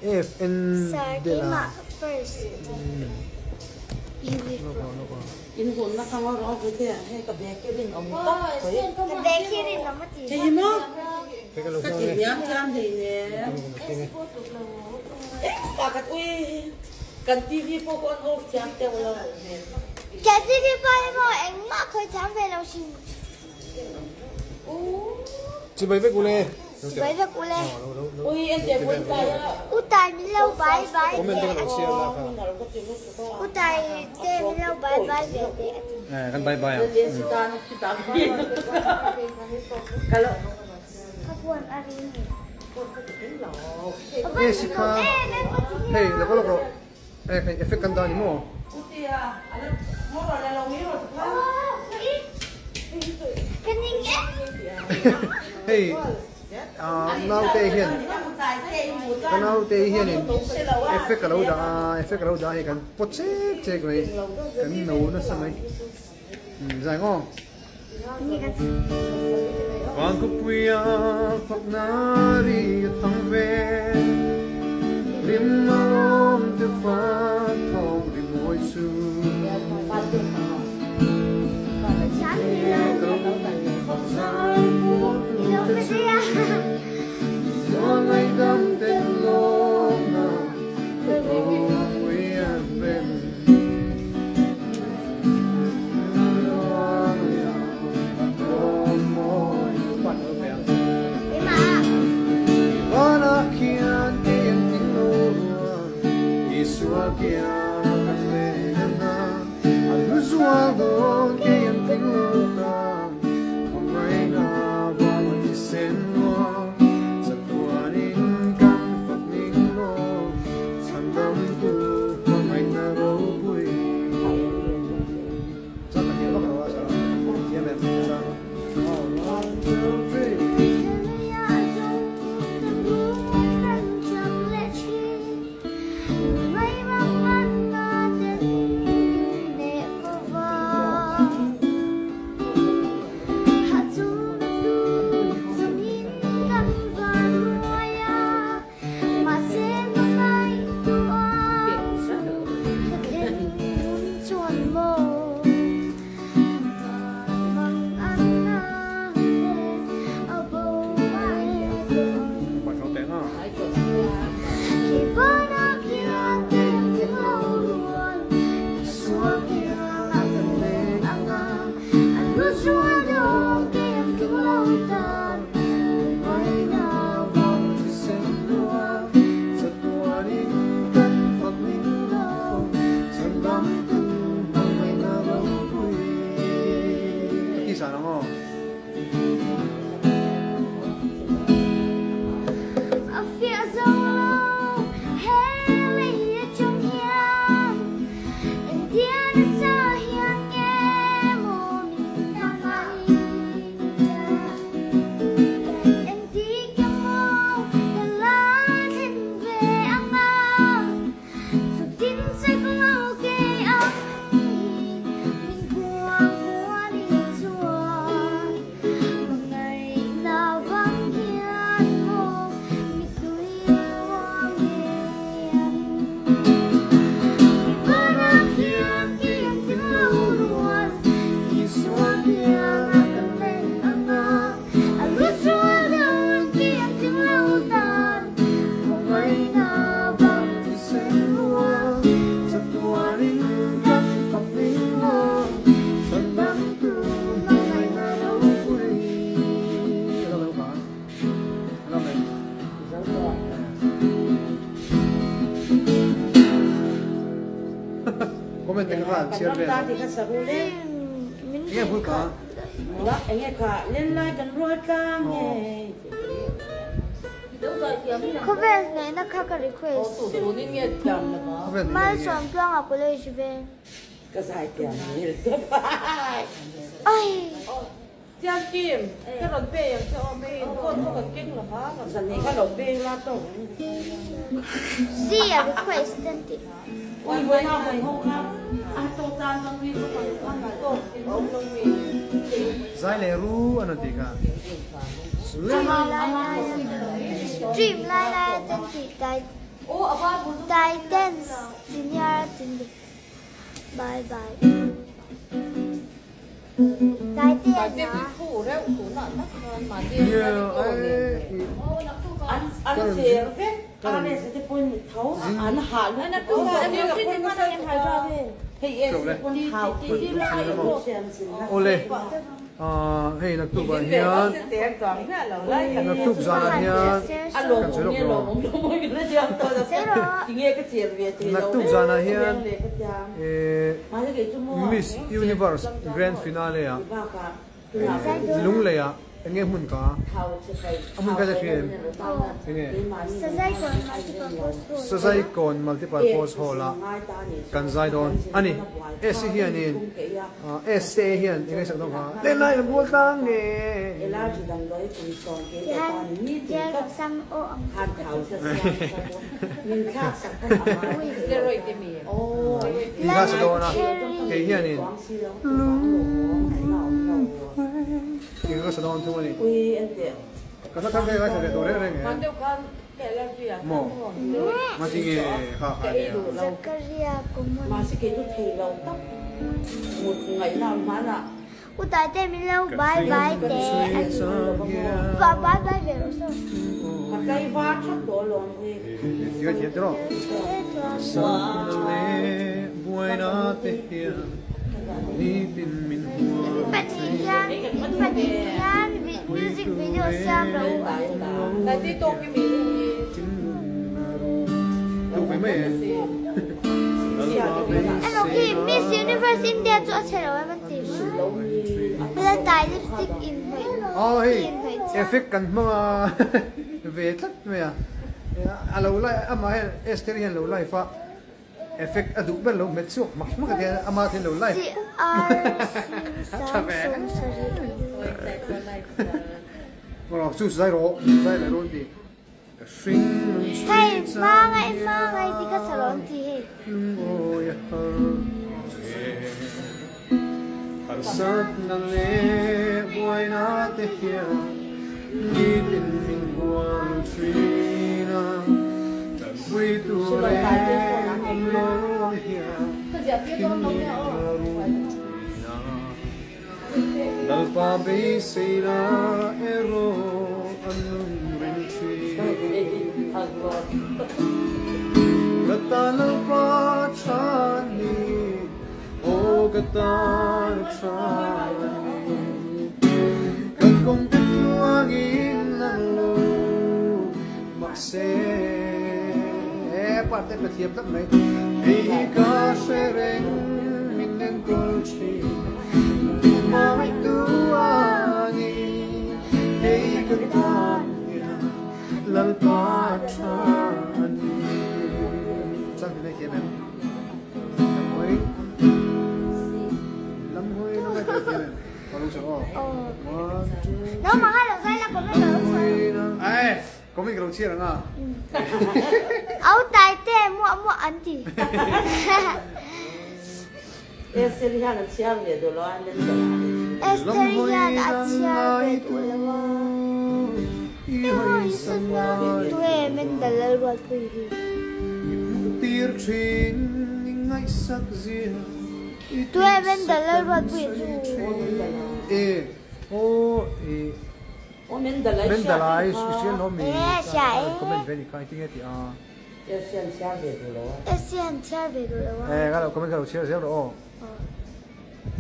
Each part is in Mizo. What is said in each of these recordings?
FN Sir Dela. keimah first In hunna ka ngawr rawh vui te hei ka bag hi rinawm tak mai. Ka bag hi rinawm a ti. Hei hi maw ka ti hniam thiam hlei nen. Engmah ka ui kan TV pawh pawh an off thiam teuh lo. Kan TV pawh hi maw engmah khawi thiam ve lo hrim. Chibai vek ule. Chibai vek ule. Ui en teh vun tai a. U tai min lo bai bai Comment te kan lo share la kha. U tai te min lo bai bai ve teh a ti. Eh kan bai bai ang. Ka phone a ring ni. Nge si kha hei lo ka lawk rawh. Eh hei effect kan dah ni maw? Hei naute hian ka naute hianin effect a lo dah a effect a lo dah a hei kan pawt chek chek mai kan no nasa mai zai maw. Vangkhawpuia fakna ri a thang ve, Hlim a lawm te fa thawng ri mawi chu. Te chu Zual ngaihdam te lawmna ropui an rem. Mahse hmangaihtuah chu ka thlen hun chuan maw Mang an na te a bo mai dawn Khi vana khian te ang lo rual Sual kiang a kan leng anga An lu chuan dawn ke ang lo tan A fiah zo lo he lei atang hian engtia nasa hian nge maw min hmangaih. Engtik emaw ka la thlen ve ang a, chutin chak lo ke ang hi min kuang kualin chuan hmangaihna vang hian maw mittui ruang ngei an. Vanak hian kiang tin lo rual Isua kiang a kan leng ang a, a lu chuan dawn kiang tin lo tan khawngaihna vang thisen rual chatuanin kan fak ning lo chhan dangtu hmangaihna ropui. Comment te kha an chhiar vel a. Enge bul kha? Enge kha lenlai kan rual tlang nge. Khawvel hnehna kha ka request. Malsawmtluanga college veng. Ka zai thiam hmel tawp. Ai. Tiang Kim, ka rawn pay ang che aw, hei in phone pawh kan keng lo va, rawn Zan nei kha lo pay la tawk. Si a request an ti. Ui vawi na hawi ho kha a to tan lo mi ka pan khan a tawk in awm lo mi. Zai leh ru an rawn ti kha. Lai lai lai. Stream lai lai a ten tih tai Titans Senior a tin ni. Bye bye. Taitea na. Awle hei naktuk ah hian naktuk zanah hian kan sawi lawk lo naktuk zanah hian Miss Universe Grand Finale ah Lunglei ah enge hmun ka a hmun ka che hria em enge Sazaikawn Multipurpose Hall ah kan zai dawn a ni Esi hianin Ese hian enge sak dawn kha Lenlai lam bual tlang nge Tih kha sa dawn a kei hianin Tih kha sa dawn thung a ni. Ka hla thar ve ngaithla ve tawh reng reng e. Maw? Ngati nge kha kha nia? Ka hring chhui chang hian. Ti ka thiam tiraw? Sakna leh buaina te hian nitin min huam Aw hei effect kan hmang a ve tlat mai a a lo live amah hian Esther hian lo live a effect a duh ber lo hmet chhuak hmak hmak a tia ama hian lo live a tha ve rawh chu zai rawh zai leh rawn ti ka hring nun Hei hmangaih hmangaih tih kha saron tih hei. Lungawi a har che harsatna leh buaina te hian nitin min hual thin a tanpui tur reng awm lo ang hian thinlung a rum thin a Lalpa beiseina erawh a nung reng thin. Ka tan Lalpa tha ni, aw ka tan tha ni. Ka kawng te tluangin nang lo mahse pa te ka thiam tlat mai. Hei hi ka hre reng min enkawl thin. Naupang kha lo zai la comment ka lo chhiar ang. Comment ka lo chhiar ang a. Au tai te muah muah an ti. Esther hian a chhiar ve duh lo a, Esther hian a chhiar ve duh lo a. Tunge Mendal Lalruatpui hi? Tunge Mendal Lalruatpui chu? E hria e. Asian chhiar ve duh lo a. Asian chhiar ve duh lo a. Eh, ka lo comment ka lo chhiar zel rawh aw.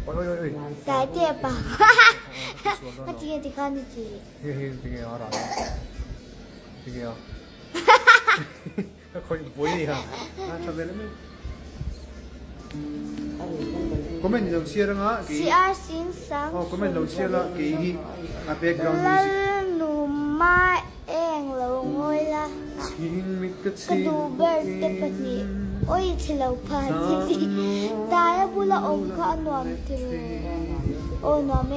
Oi oi oi. Tlai te pa. Ka ti nge ti khan i ti. Hi hi ti nge a ra. Ti nge a. Ka khawih buai ni ha. A tha ve le mai. Comment lo chhiar anga ki. CR Singh Sang. Oh, comment lo chhiar la ki hi a background music. Lal nu ma Eng lo ngawi la. Ka duh ber te pahnih awi chhe lo pha che chi tai a bula awm kha a nuam ti lo aw nuam e.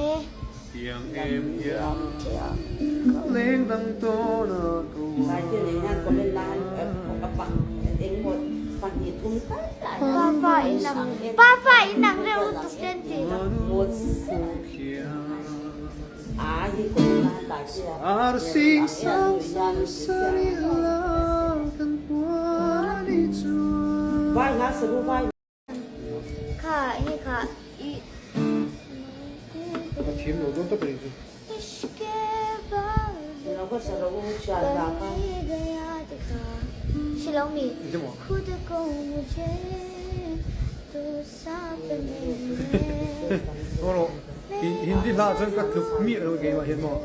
Pa fa in ang pa fa in ang reuh lutuk te an ti. Arsi sang sang sarih la kan puan a nih chuan. Kha enge kha i. Ka thiam lo dawn tawp a nih chu. Rawh Hindi hla chuan ka tluk miah lo keimah hian maw.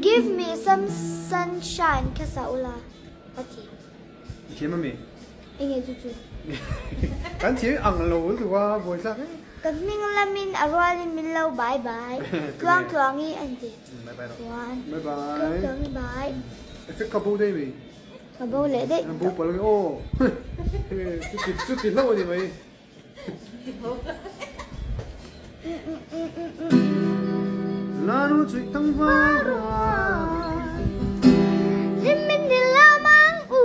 Give me some sunshine kha sa ula a ti. I thiam ami? Enge chu chu? Kan thiam ang lo lutuk a buai thlak e. Ka hming lamin a rualin min lo bye bye. Tluang tluangi an ti. Bye bye rawh. Bye bye. Tluang tluangi bye. Effect ka bo daih mai. Ka bo leh daih tawh. Bo palh ang aw. Chuti chuti hlauh a ni mai. Lanu chuih thang var rual. Hlim min ni lo mang u.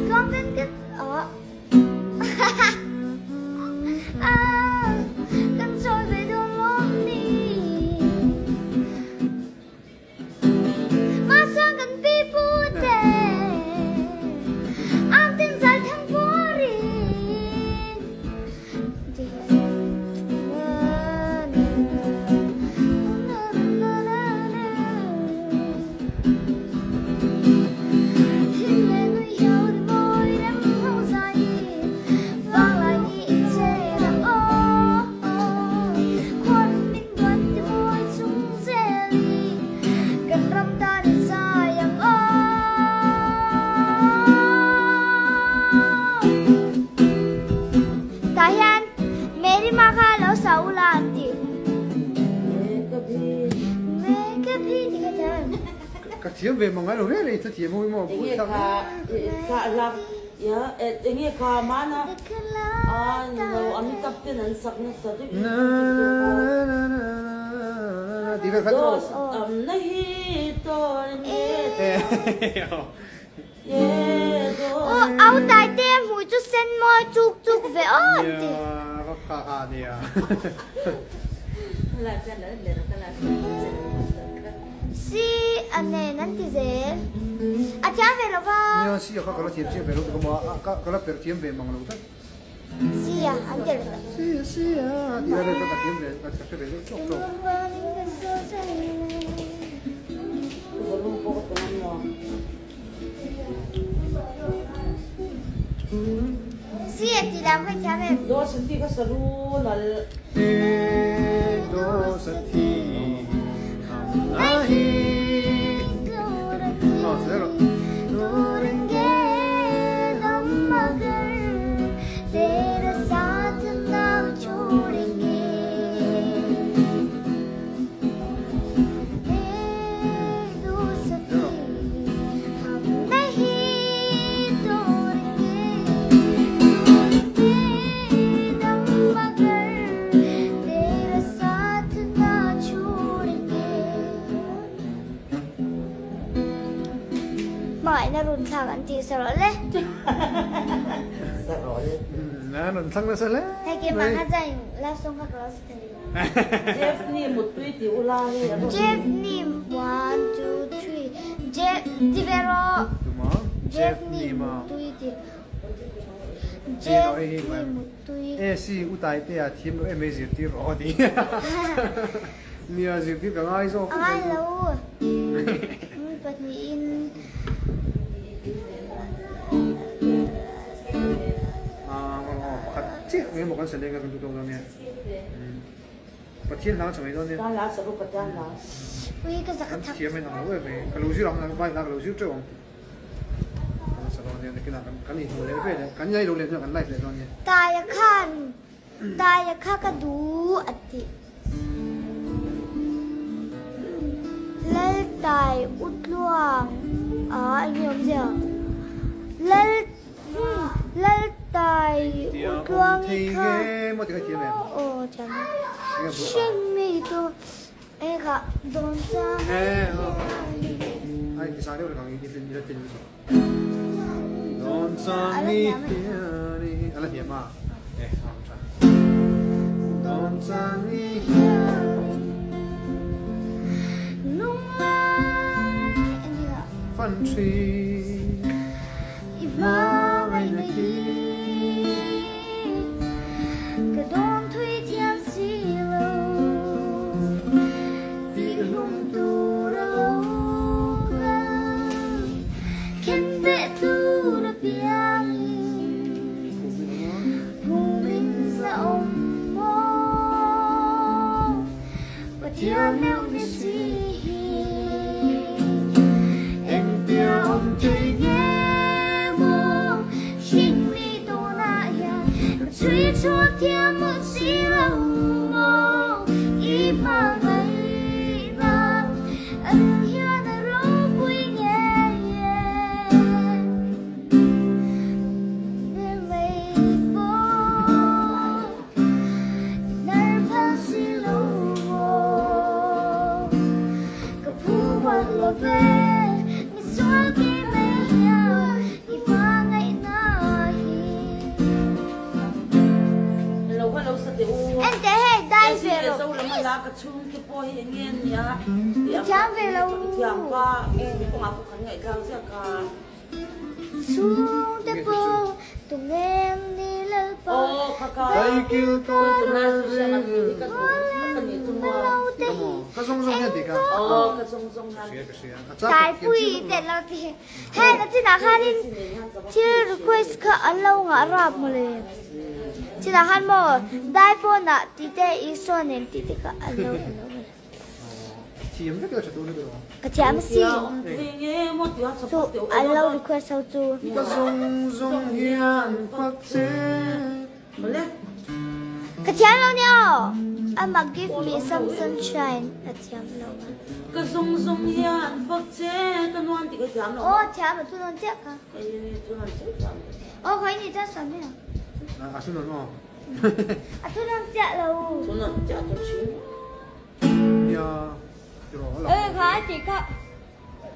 Tluang kan ka aw. Kan chawi ve dawn lawm ni. Mahsang kan pipu te ang tin zal thang puarin. Tah hian Mary ma kha lo sa ula an ti. Ka thiam ve mang ngailo reng reng i thiam ho hi maw Enge kha kha lak ya enge kha mana a no Amitabh ten an sak nasa deuh in Ti vel khat Dos am nahi todenge ye dos Aw au tai te hmuh chu sen mawi chuk chuk ve aw an ti. Nia ka kha kha nia. Si a nen an ti zel. A thiam ve lo va. Nia si a kha ka la thiam chiang ve lo tuk a maw a ka la per thiam ve mang lo tlat. Si a an ti reng. Si a si a tih lai vel kha ka thiam ve ka hre ve deuh tawk tawk. Si a ti lam kha thiam em. Do sati ka saru lal. Do sati hum nahi. Oh, zero. Hmangaihna run thlak an tih sa rawh le. Sa rawh le. Na run thlak nasa hle. Hei keimah kha chuan love song kha ka lo sa thei lo. Jeff ni muttui ti ula hei a rawn. Jeff ni one two three Jeff ti ve rawh. Tuma Jeff ni muttui ti Jeff ni muttui. E si u tai te a thiam lo em ei zirtir rawh a ti. Nia zirtir ka ngai zawk. A ngai lo. Mi pahnihin. Pakhat chiah eng emaw kan sa leng a kan duh tawk dawn nia. Pathian hla ka sa mai dawn nia. Kan hla sa ru Pathian hla. Ui ka zak a thak. Kan thiam in ang lo em mai. Ka lo zir ang vai hla ka lo zir teuh ang. Kan sa dawn nia nakinah kan inhmu leh vel e. Kan ngai lo leh hnuah kan live leh dawn nia. Taia khan Taia kha ka duh a ti. Laltai u tluang a eng nge awmzia? Lal Laltai u tluang i kha aw thiam hring mi chu eng kha dawn sang Ka dawn thui thiam si lo tih hlum tur a lo kal khen beh tur a piangin phungin a awm maw Pathian meuh ni si hi engtia awm thei nge maw hring mi tunah hian ka chhui chhuak thiam mawlh si lo maw i hmangaihna an hian a ropui ngei e ber mai pawh. Hello hello sa teh u. Ente hei dai ve rawh. Zo lam a la ka chhung te pawh hi eng nge nia. Thiam ve lo. Thiam ka kawngah pawh kan ngaihtlang ziak ka. Chhung te pawh tungeng ni Lalpa. Aw kha ka. Kaikil ka Ka zawng zawng hian tih ka. Aw ka zawng zawng hian. Hria ka hria. Taipui te lo ti. Hei na chinah khanin thil request kha an lo ngah rap mawle. Chinah khan maw dai pawnah tih te Isua nen tih te kha an lo lo. Thiam vek la tha tur lutuk ang. Ka thiam a si. Chu an lo request ho chu. Ka zawng zawng hian fak che. Ka thiam lo nia aw. Ama give me some sunshine a thiam lo a. Ka zawng zawng hian fak che ka nuam tih ka thiam lo. Aw thiam a thunawn chiah kha. Aw khawi ni chuan sawi mai ang. A thunawn aw. A thunawn chiah lo. Thunawn chiah chu thin. Ê gái thì có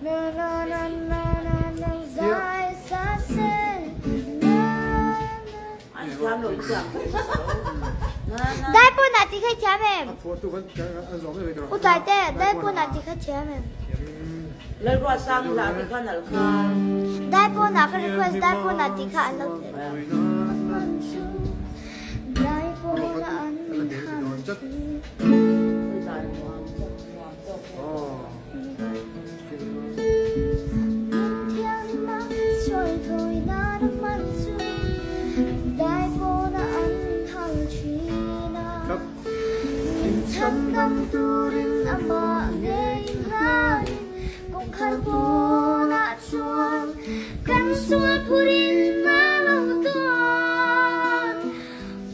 na na na na na na zai sa se na na Dai pawh ti kha thiam em? U Tlai te, dai pawh ti kha thiam em? Dai pawh ka request dai pawh ti kha an lo ti. Dai pawh an han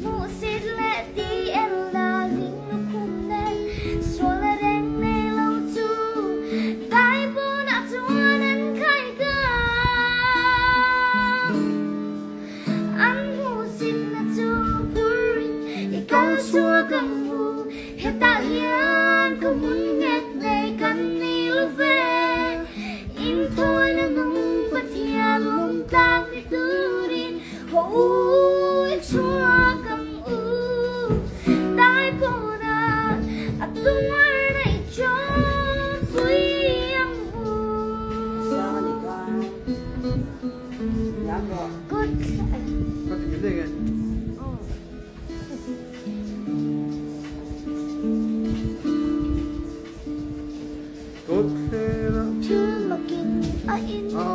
Hmuhsit leh ti en la ling lukhum nen sual a reng nei lo chu dai pawnah chuan.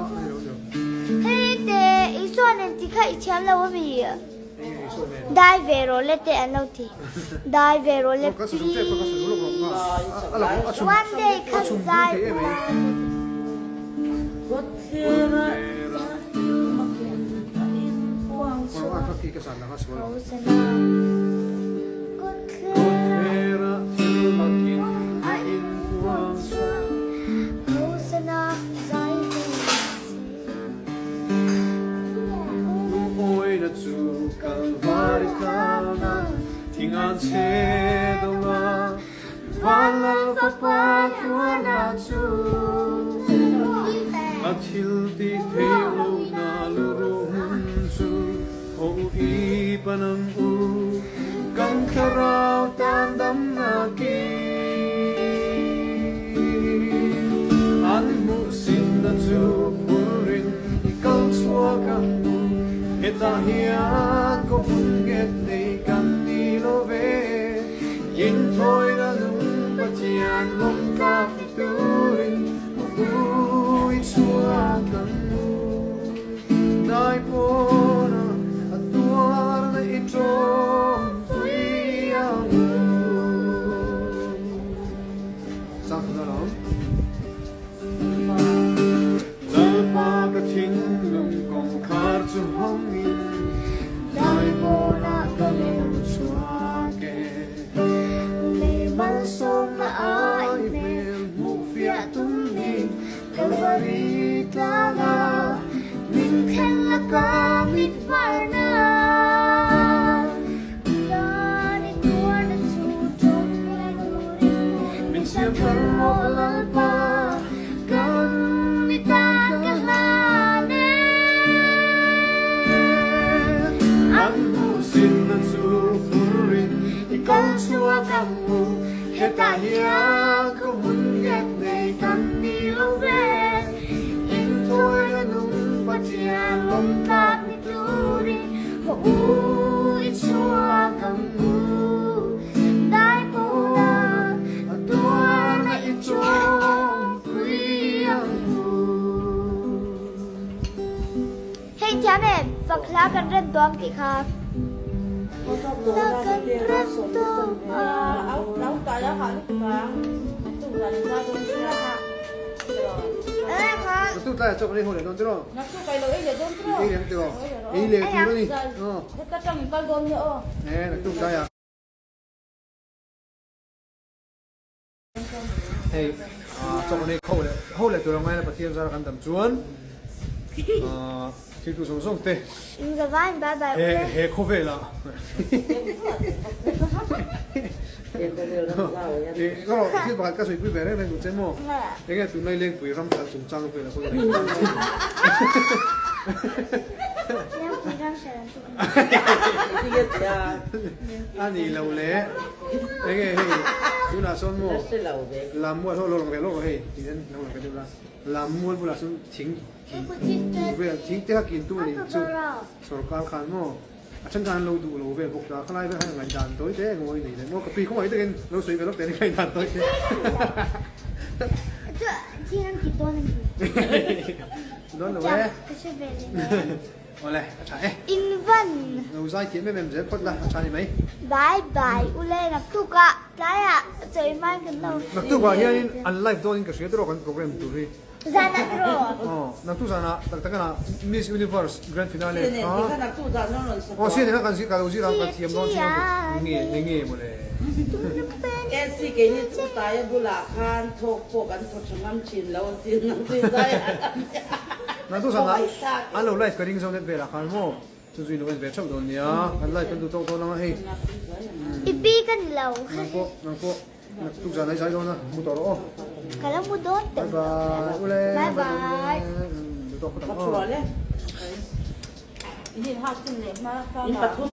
a ni lo ni lo. Hei te Isua nen tih kha i thiam lo a mi? Enge Isua nen? Dai ve rawh le te an lo ti. Dai ve rawh le Aw ka sa zo tep a ka sa zo lawk lawk nga. A lo a chhum One day a kha chhum dum zai thei em ula. mai. Kawtthlerah Kawr a ki ka san la nga sual ang. Kawtthlerah thil makin a inpuang chhuak. Lungawina chu Kalvari tlanga thingan chhe dawnga Vanlal fapa tuarna chu a thil tih theih lohna lurum chu ho i pan ang u kan thlarau tan damna ki an hmuh sinna chu phurin i kal chhuak ang u hetah hian khaw hmun nghet nei kan ni lo ve. Inthawina nung Pathian lawm tlak ti turin a ui chhuak ang u. Dai pawna a tuarna i tawmpui ang u. Chang thun alawm. Lalpa ka thinlung kawngkhar chu hawngin dai pawlah ka lo chhuak e. Lei malsawmna ai hmel hmuh fiah tum ni Kalvari tlanga min thlen laka mit varna. Tan i tuarna chu tawngtai turin Min siam thar rawh Lalpa kan mi tan ka hlan e. An hmuh sinna chu phurin i kal chhuak ang u, hetah hian ka hmun nghet nei kan ni lo ve. Inthawina nung Pathian lawm tlak ni turin haw u i chhuak ang u. Dai pawna a tuarna i tawngpui ang u. Hei thiam em, fak hla kan rem tawh ang tih kha. Hla kan rem tawh ang. Hei chaw kan ei kho leh ho leh tur angai la Pathian zara kan dam chuan thiltu zawng zawng te he he khawvel ah erawh thil pakhat ka sawi pui ve reng reng duh che maw enge tunlai lengpui ram hralh chungchang vel a pawh A ni lo le, enge hei tunah sawn maw Lammual ho lo lang ve lawk hei tih hian lo lang ve deuh la, Lammual bulah sawn thing kin tur vel thing te kha kin tur a nih chu sorkar khan maw a then khan an lo duh lo vel bawk ta, khalai vel khan ngaihdan tawi te eng maw i nei le maw ka pi khawngaih takin lo sawi ve lawk teh ngaihdan tawi te. Dawn lo e. Awle, a tha e. In van. Lo zai thiam em em zel phawt la, a tha ni mai. Bye bye ule naktukah tlaiah chawi hmain kan lo. Naktukah hianin an live dawnin ka hria tawh kan program tur hi. Zanah tawh. Aw, naktuk zanah tak takana Miss Universe Grand Finale kha. Aw, sian kha kan zir ka lo zir a kan thiam dawn chiang bawk. Nge nge nge mawle. NC keini chu taia bulah khan thawk pawh kan thaw tha ngam thin lo asin naktuk zaiah. Naktuk zanah an lo live ka ring zo net velah khan maw chu chu in lo en ve theuh dawn nia kan live kan duh tawk dawn anga hei I pi ka ni lo. Nang pawh nang pawh naktuk zan ai zai dawn a mu tawh rawh aw. Ka lo mu dawn teuh. Bye bye ule. Bye bye. Duh tawk phawt ang aw. In pathum.